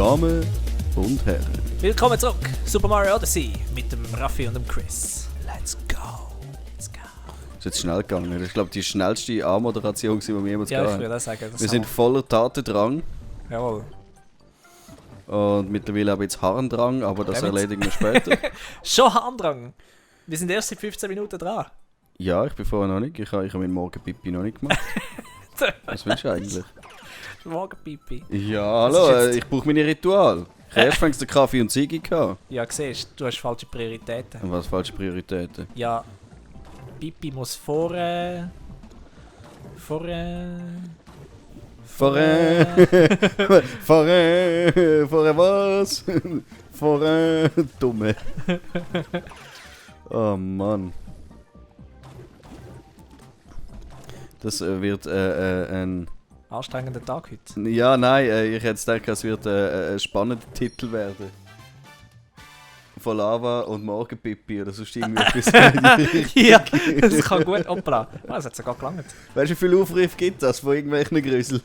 Damen und Herren. Willkommen zurück, Super Mario Odyssey mit dem Raffi und dem Chris. Let's go. Das ist jetzt schnell gegangen. Das ist, glaube ich, die schnellste A-Moderation, die wir jemals Ja, gehabt ich haben. würde auch sagen. Wir sind voller Tatendrang Jawohl. und mittlerweile auch jetzt Harndrang, aber das Damit. erledigen wir später. Schon Handrang. Wir sind erst seit 15 Minuten dran. Ja, ich bin vorher noch nicht. Ich habe meinen Morgenpipi noch nicht gemacht. Was willst du eigentlich? Morgenpipi. Ja, Das hallo, ist jetzt- ich brauche meine Ritual. Ich habe erst fängst den Kaffee und Ziege gehabt. Ja, siehst du, hast falsche Prioritäten. Und was falsche Prioritäten? Ja, Pipi muss vor Vorher was? Vorher Dumme. Oh Mann. Das wird ein... anstrengender Tag heute. Ja, nein, ich hätte gedacht, es wird ein spannender Titel werden. Von Lava und Morgenpipi oder sonst irgendwie etwas. Ja, das kann gut. Hoppla. Oh, das hat sogar gelangt. Weißt du, wie viele Aufrufe gibt das von irgendwelchen Grüsel?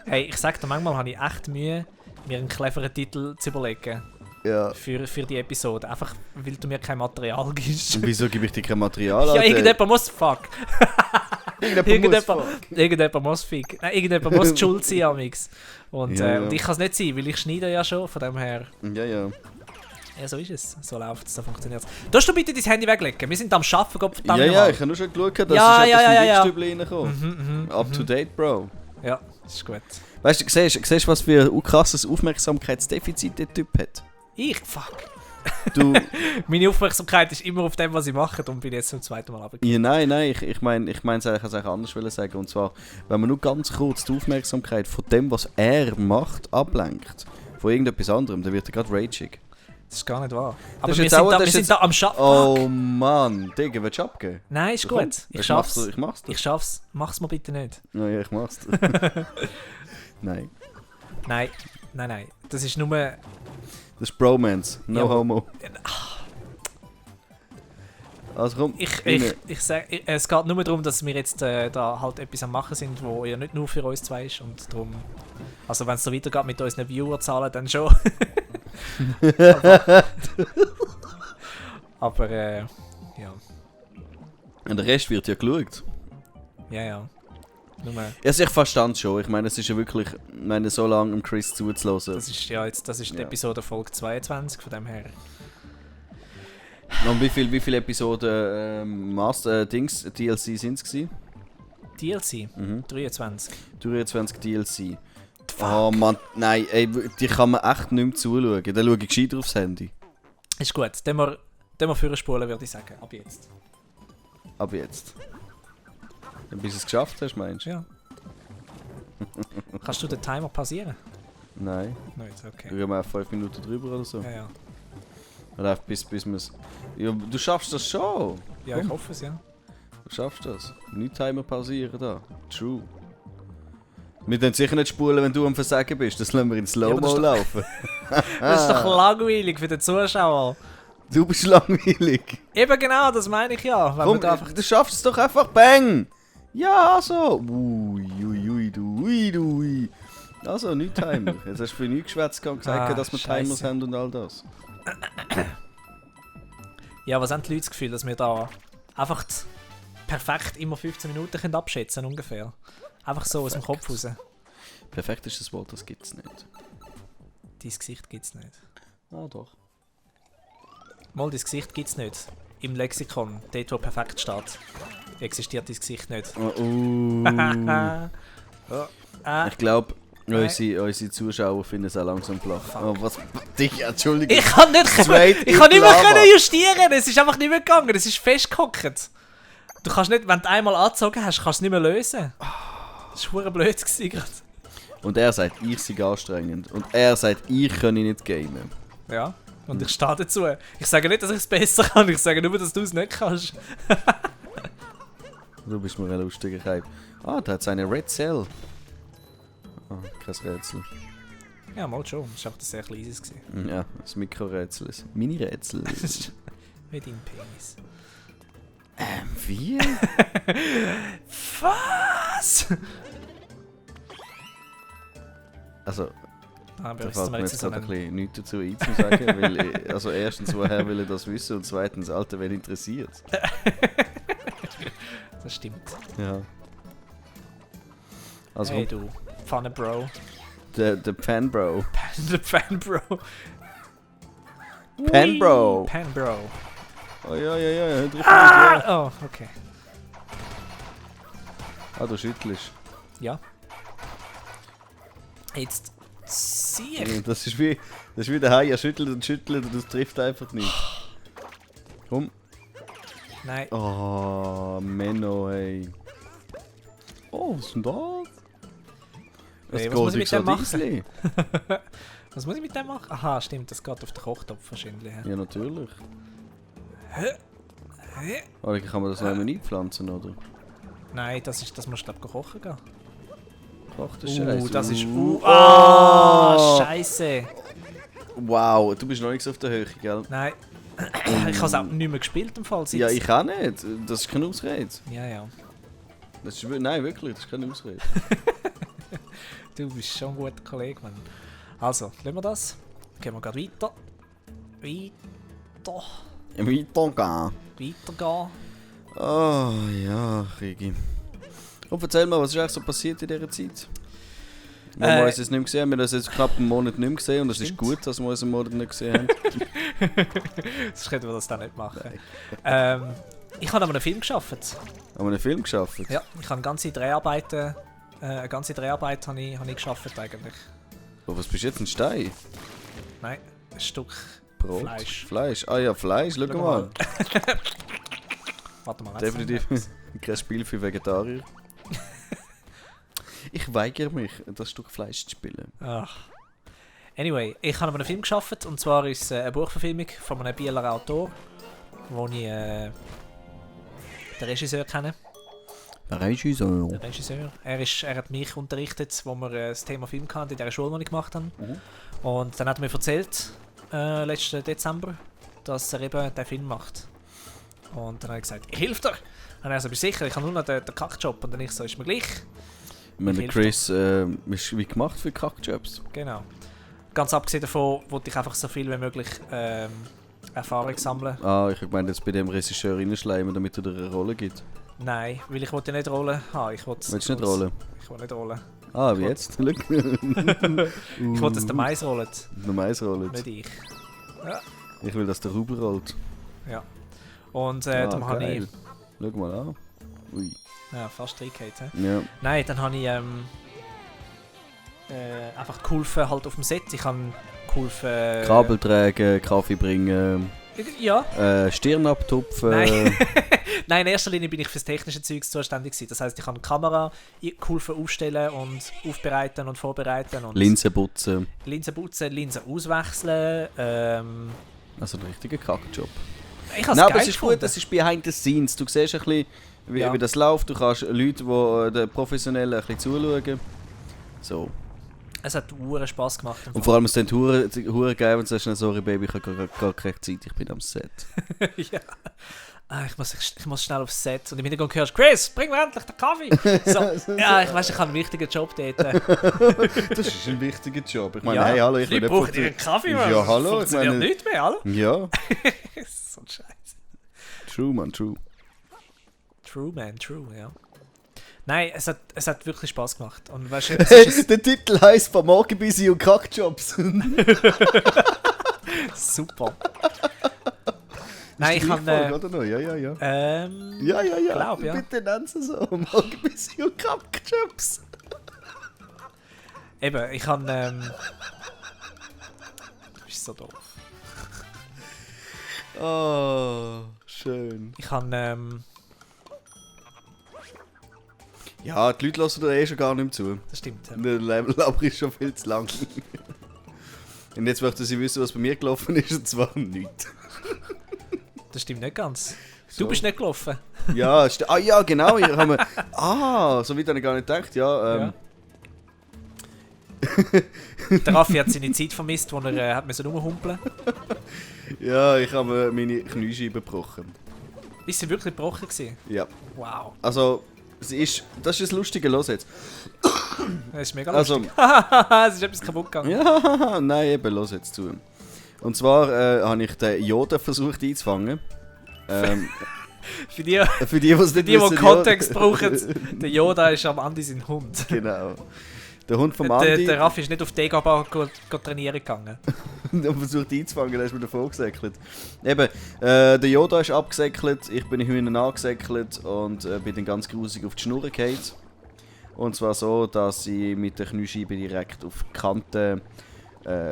Hey, ich sag dir, manchmal habe ich echt Mühe, mir einen cleveren Titel zu überlegen Ja. für die Episode. Einfach, weil du mir kein Material gibst. Und wieso gebe ich dir kein Material? Ja, Alter? irgendjemand muss fuck. Irgendjemand muss fuck. Irgendjemand muss fick. Nein, irgendjemand muss die Schuld sein, amix. Und, Ja, ja. und ich kann es nicht sein, weil ich schneide ja schon, von dem her. Ja, ja. Ja, so ist es. So läuft es, so funktioniert es. Darfst du bitte dein Handy weglegen? Wir sind am Arbeiten, Gott verdammt Ja, ja, nochmal. ich habe nur schon geschaut, dass Ja, ist ja, etwas ja, vom ja. Wichstübli reingekommen. Up to date, Bro. Ja, das ist gut. Weißt du, siehst du, was für ein krasses Aufmerksamkeitsdefizit der Typ hat? Ich? Fuck. Du, Meine Aufmerksamkeit ist immer auf dem, was ich mache, und bin jetzt zum zweiten Mal runtergegangen. ja, nein, ich meine es eigentlich anders wollen sagen. Und zwar, wenn man nur ganz kurz die Aufmerksamkeit von dem, was er macht, ablenkt, von irgendetwas anderem, dann wird er gerade ragig. Das ist gar nicht wahr. Das Aber ist wir jetzt sind, auch- da, das wir ist sind jetzt- da am Schaffen. Oh Mann, Digga, willst du abgeben? Nein, ist Komm, gut. Ich ich schaff's. mach's. Ich mach's. Ich schaff's. Mach's mir bitte nicht. Ja, ich mach's. Nein. Nein. Nein, nein. Das ist nur... Das ist Bromance, no Ja. homo. Also komm, rein. Es geht nur darum, dass wir jetzt da halt etwas am machen sind, wo ja nicht nur für uns zwei ist. Und darum... Also wenn es so weitergeht mit unseren Viewerzahlen, dann schon. aber ja. Und der Rest wird ja geschaut. Ja. Nur, Also ich verstand schon. Ich meine, es ist ja wirklich, ich meine, so lange um Chris zuzulassen. das ist ja jetzt, das ist die Ja. Episode Folge 22, von dem her. Und wie viele Episoden DLC sind es gewesen? DLC? Mhm. 23. 23 DLC. Oh Mann, nein, ey, die kann man echt nicht mehr zuschauen. Dann schaue ich gescheiter aufs Handy. Ist gut, dann wir vorspulen, würde ich sagen. Ab jetzt. Ab jetzt. Dann bis du es geschafft hast, meinst du? Ja. Kannst du den Timer pausieren? Nein. Nicht, okay. Wir haben auch 5 Minuten drüber oder so. Ja. Oder einfach bis wir es... Ja, du schaffst das schon. Ja, ich hoffe es, ja. Du schaffst das. Nicht Timer pausieren da. True. Wir können sicher nicht spulen, wenn du am Versagen bist. Das lassen wir in Ja, aber das Slow-Mo ist laufen. Das ist doch langweilig für den Zuschauer. Du bist langweilig. Eben genau, das meine ich ja. Wenn Komm, man da einfach... du schaffst es doch einfach. Bang! Ja, so. Ui. Also, nicht Timer. Jetzt hast du für nichts geschwätzt und gesagt, dass wir Timers Scheisse. haben und all das. Ja, was haben die Leute das Gefühl, dass wir da einfach perfekt immer 15 Minuten können abschätzen ungefähr? Einfach so aus dem Kopf raus. Dein Perfekt ist das Wort, das gibt's nicht. Gesicht gibt's nicht. Ah, doch. Mal, dein Gesicht gibt's nicht. Im Lexikon, dort wo perfekt steht, existiert dein Gesicht nicht. Ich glaube, Nein. unsere Zuschauer finden es auch langsam flach. Oh, was? Digga, Entschuldigung. Ich kann nicht, Straight ich kann nicht mehr in Lava. können justieren. Es ist einfach nicht mehr gegangen. Es ist festgehockt. Du kannst nicht, wenn du einmal angezogen hast, kannst du es nicht mehr lösen. Das war verdammt blöd gewesen gerade. Und er sagt, ich sei anstrengend. Und er sagt, ich kann nicht gamen. Ja. Und ich stehe dazu. Ich sage nicht, dass ich es besser kann. Ich sage nur, dass du es nicht kannst. Du bist mir ein lustiger Keib. Ah, da hat es eine Red Cell. Ah, kein Rätsel. Ja, mal schon. Das war einfach ein sehr kleines gewesen. Ja, das Mikrorätsel. Das Mini-Rätsel. Wie dein Penis. Wie? Was? Also, Aber da ist fällt mir mir jetzt jetzt so gerade ein ein... bisschen nichts dazu einzusagen, weil also erstens, woher will ich das wissen und zweitens, Alter, wen interessiert Das stimmt. Ja. Also, Hey du, Pfanne Bro. der Pan-Bro. Der Pan Bro. Pan-Bro! Pan Bro. Oh ja, ja. Oh, okay. Ah, du schüttelst. Ja. Jetzt sieh ich. Das ist wie der Hai, er schüttelt und das trifft einfach nicht. Komm. Nein. Oh, Menno, hey. Oh, was ist denn das? Hey, was muss ich mit dem machen? Easy. Was muss ich mit dem machen? Aha, stimmt, das geht auf den Kochtopf wahrscheinlich. Ja, natürlich. Hä? Oder kann man das noch einmal einpflanzen, oder? Nein, das musst du glaub kochen gehen. Ach, das ist Scheiße. Das ist... Oh. Scheiße. Wow, du bist noch nicht so auf der Höhe, gell? Nein. Ich habe es auch nicht mehr gespielt im Fall. Ja, ich auch nicht. Das ist keine Ausrede. Ja. Das ist, nein, wirklich, das ist keine Ausrede. Du bist schon ein guter Kollege, Mann. Also, lassen wir das. Gehen wir gerade weiter. Weitergehen. Oh ja, Rigi. Und erzähl mal, was ist eigentlich so passiert in dieser Zeit? Wir haben uns jetzt nicht mehr gesehen, wir haben uns jetzt knapp einen Monat nicht mehr gesehen und es ist gut, dass wir uns einen Monat nicht gesehen haben. Sonst könnten wir das dann nicht machen. Ich habe an einem Film gearbeitet. Haben wir einen Film geschafft? Ja, ich habe eine ganze Dreharbeit habe ich geschafft eigentlich. Oh, was bist du jetzt, ein Stein? Nein, ein Stück Brot? Fleisch. Ah ja, Fleisch, schau mal. Warte mal. Definitiv kein Spiel für Vegetarier. Ich weigere mich, das Stück Fleisch zu spielen. Ach. Anyway, ich habe an einem Film geschafft und zwar ist es eine Buchverfilmung von einem Bieler Autor, wo ich den Regisseur kenne. Der Regisseur. Der Regisseur. Er hat mich unterrichtet, wo wir das Thema Film hatten, in der Schule, die ich gemacht habe. Und dann hat er mir erzählt, letzten Dezember, dass er eben den Film macht. Und dann habe ich gesagt, ich helfe dir. Und er so, bist du sicher, ich habe nur noch den Kackjob. Und dann ich so, ist mir gleich. Ich meine, Chris ist wie gemacht für Kackjobs. Genau. Ganz abgesehen davon, wollte ich einfach so viel wie möglich Erfahrung sammeln. Ah, ich meine jetzt bei dem Regisseur reinschleimen, damit er dir eine Rolle gibt. Nein, weil ich wollte nicht rollen haben. Willst du nicht rollen? Ich will nicht rollen. Ah, wie jetzt? Schau. Ich wollte, dass der Mais rollt. Der Mais rollt. Nicht ich. Ja. Ich will, dass der Rubel rollt. Ja. Und dann habe ich... geil. Schau mal an. Ui. Ja, fast reingehauen. Ja. Nein, dann habe ich einfach geholfen halt auf dem Set. Ich habe geholfen... Kabel tragen, Kaffee bringen, Ja. Stirn abtupfen. Nein. Nein, in erster Linie bin ich für das technische Zeug zuständig gewesen. Das heisst, ich habe die Kamera geholfen aufstellen und aufbereiten und vorbereiten. Und Linsen putzen. Linsen putzen, Linsen auswechseln. Also ein richtiger Kackjob. Ich habe es Nein, aber geil es ist gefunden. gut, das ist behind the scenes. Du siehst ein bisschen, wie das läuft. Du kannst Leute, die den Professionellen ein bisschen zuschauen. So. Es hat Spaß gemacht. Und vor allem ist es dann hure geil, wenn du sagst, sorry Baby, ich habe gar keine Zeit, ich bin am Set. Ja. Ich muss schnell aufs Set. Und im Hintergrund hörst du, Chris, bring mir endlich den Kaffee. So, ja, ich weiss, ich habe einen wichtigen Job dort. Das ist ein wichtiger Job. Ich meine, hey, hallo, ich will nicht... brauche dir einen Kaffee, Mann. Ja, hallo, funktioniert ich meine... nicht mehr, hallo? Ja. So ein Scheiß. True, man, true. True, man, true, ja. Nein, es hat wirklich Spaß gemacht. Und weißt du, Der Titel heisst Morgenbisi und Kackjobs. Super. Nein, ich habe... Ja. Ja. Glaub, ja. Bitte nennen Sie so. Morgenbisi und Kackjobs. Eben, ich habe... Du bist so doof. Oh, schön. Ich habe... Ja, die Leute lassen dir schon gar nicht mehr zu. Das stimmt. Ja. Der Laber ist schon viel zu lang. Und jetzt möchten sie wissen, was bei mir gelaufen ist, und zwar nichts. Das stimmt nicht ganz. So. Du bist nicht gelaufen. Ja, ja, genau. Hier haben wir, so weit habe ich gar nicht gedacht. Ja, Der Raffi hat seine Zeit vermisst, wo er hat rumhumpeln. Ja, ich habe meine Kniescheibe gebrochen. Ist sie wirklich gebrochen gewesen? Ja. Wow. Also, Das ist ein lustiger Los jetzt. Das ist mega Also, lustig. Es ist etwas kaputt gegangen. ja, nein, eben, los jetzt zu. Und zwar habe ich den Yoda versucht einzufangen. Für die, Für die, was nicht die wissen, Kontext brauchen, der Yoda ist am Andi sein Hund. Genau. Der Hund vom Andi. Der Raffi ist nicht auf Degaba trainieren gegangen. Und versucht einzufangen, der ist mir davon gesäckelt. Eben, der Yoda ist abgesäckelt, ich bin hinten angesäckelt und bin dann ganz grusig auf die Schnur gefallen. Und zwar so, dass ich mit der Kniescheibe direkt auf die Kante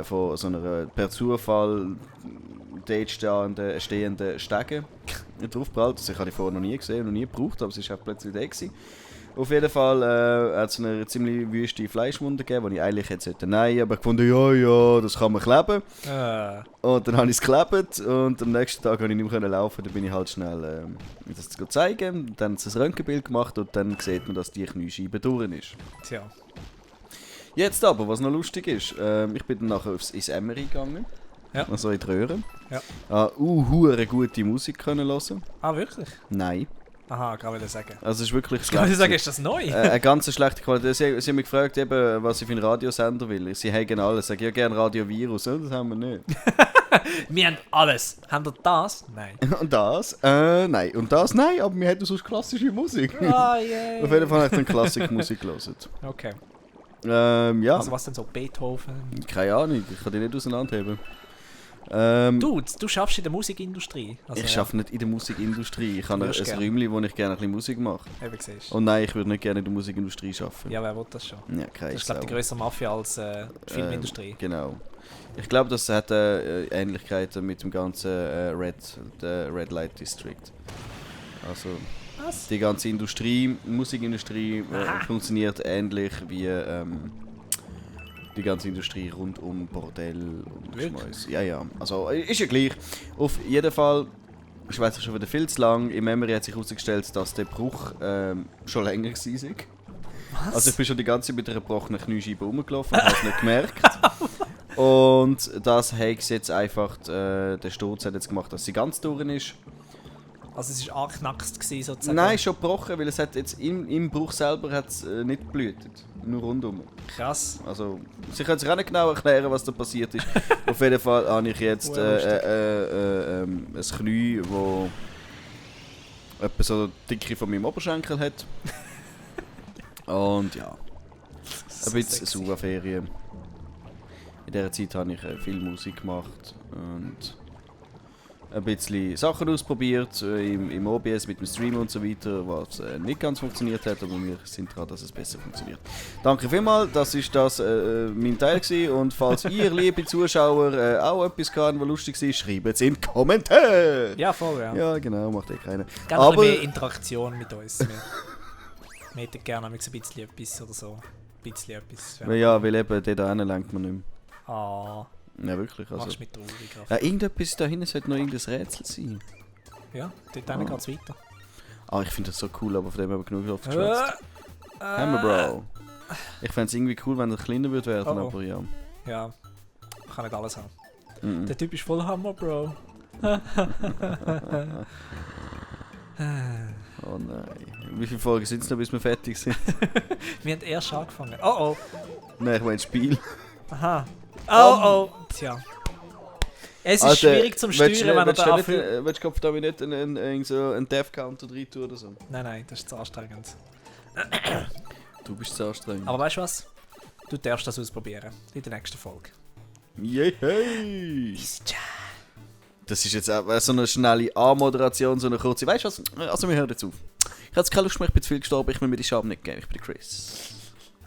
von so einer per Zufall dort stehenden Stege draufgeprallt. Das habe ich vorher noch nie gesehen, noch nie gebraucht, aber es war plötzlich da gewesen. Auf jeden Fall hat es eine ziemlich wüste Fleischwunde gegeben, die ich eigentlich hätte nein, aber ich fand, ja, das kann man kleben. Und dann habe ich es geklebt und am nächsten Tag konnte ich nicht mehr laufen. Dann bin ich halt schnell das zu zeigen. Dann hat es ein Röntgenbild gemacht und dann sieht man, dass die Kniescheibe durch ist. Tja. Jetzt aber, was noch lustig ist, ich bin dann nachher ins Emery gegangen. Ja. Also in die Röhre. Ja. Hure gute Musik können hören. Ah, wirklich? Nein. Aha, kann ich sagen. Also es ist wirklich Kann ich sagen, ist das neu? eine ganz schlechte Qualität. Sie haben mich gefragt, eben, was ich für einen Radiosender will. Sie haben alles. Ich sage, ja gerne Radio Virus. Ja, das haben wir nicht. Wir haben alles. Haben wir das? Nein. Und das? Nein. Und das? Nein, aber wir hätten sonst klassische Musik. Ah, yeah. Auf jeden Fall habe ich dann Klassikmusik gehört. Okay. Ja. Also was denn so Beethoven? Keine Ahnung, ich kann die nicht auseinanderheben. Du schaffst in der Musikindustrie. Also, Ich arbeite nicht in der Musikindustrie. Ich habe ein Räumchen, wo ich gerne ein bisschen Musik mache. Eben siehst. Und nein, ich würde nicht gerne in der Musikindustrie arbeiten. Ja, wer will das schon? Ja, keine Das ist, glaube ich, die größere Mafia als die Filmindustrie. Genau. Ich glaube, das hat Ähnlichkeiten mit dem ganzen Red Light District. Also, Was? die ganze Industrie, Musikindustrie funktioniert ähnlich wie die ganze Industrie rund um Bordell und Schmeiß. Ja. Also, ist ja gleich. Auf jeden Fall, ich weiß schon wieder viel zu lang, im Memory hat sich herausgestellt, dass der Bruch schon länger war. Was? Also ich bin schon die ganze Zeit mit einer gebrochenen Kniescheibe rumgelaufen und habe es nicht gemerkt. Und das hat jetzt einfach, der Sturz hat jetzt gemacht, dass sie ganz durch ist. Also es war angeknackst sozusagen? Nein, schon gebrochen, weil es hat jetzt im Bruch selber hat's, nicht geblutet. Nur rundum. Krass. Also, sie können sich auch nicht genau erklären, was da passiert ist. Auf jeden Fall habe ich jetzt ein Knie, das etwa so die Dicke von meinem Oberschenkel hat. Und ja, ein bisschen Sauerferien. In dieser Zeit habe ich viel Musik gemacht und ein bisschen Sachen ausprobiert im OBS mit dem Stream und so weiter, was nicht ganz funktioniert hat, aber wir sind dran, dass es besser funktioniert. Danke vielmals, das war mein Teil gewesen. Und falls ihr, liebe Zuschauer, auch etwas habt, was lustig war, schreibt es in die Kommentare! Ja, voll, ja. Ja, genau, macht keiner. Gerne ein bisschen mehr Interaktion mit uns. Wir hätten gerne ein bisschen etwas oder so. Ein bisschen etwas. Ja, weil eben dort hinten lenkt man nicht mehr. Ah. Ja, wirklich. Also. Machst mich traurig. Irgendetwas da hinten sollte noch irgendein Rätsel sein. Ja, dort hinten geht es weiter. Ah, ich finde das so cool, aber von dem haben wir genug aufgeschwätzt. Hammer, Bro. Ich fände es irgendwie cool, wenn er kleiner würde werden, aber ja. Ja, ich kann nicht alles haben. Der Typ ist voll Hammer, Bro. Oh nein. Wie viele Folgen sind es noch, bis wir fertig sind? Wir haben erst angefangen. Oh. Nein, ich meine Spiel. Aha. Oh. Tja. Es ist schwierig zum Steuern, wenn er da willst du da nicht einen Death-Counter rein tun oder so? Nein, das ist zu anstrengend. Du bist zu anstrengend. Aber weißt du was? Du darfst das ausprobieren. In der nächsten Folge. Yay! Das ist jetzt auch so eine schnelle A-Moderation, so eine kurze. Weißt du was? Also, wir hören jetzt auf. Ich habe jetzt keine Lust mehr, ich bin zu viel gestorben, ich will mir die Scham nicht geben. Ich bin der Chris.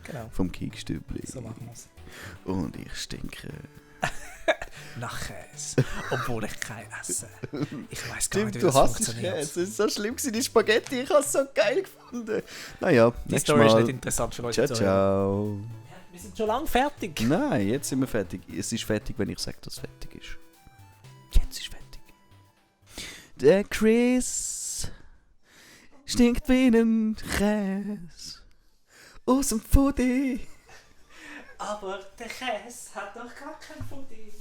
Genau. Vom Kiekstübli. So machen wir es. Und ich stinke. Nach Käse. Obwohl ich keinen esse. Ich weiss gar nicht, wie du das hast funktioniert. Käse. Das ist so schlimm gewesen, die Spaghetti. Ich habe es so geil gefunden. Naja, die nächstes Story Mal. ist nicht interessant für euch zu hören. Ciao. Wir sind schon lange fertig. Nein, jetzt sind wir fertig. Es ist fertig, wenn ich sage, dass es fertig ist. Jetzt ist fertig. Der Chris stinkt wie ein Käse aus dem Fudi. Aber der Käse hat doch gar kein Fudi.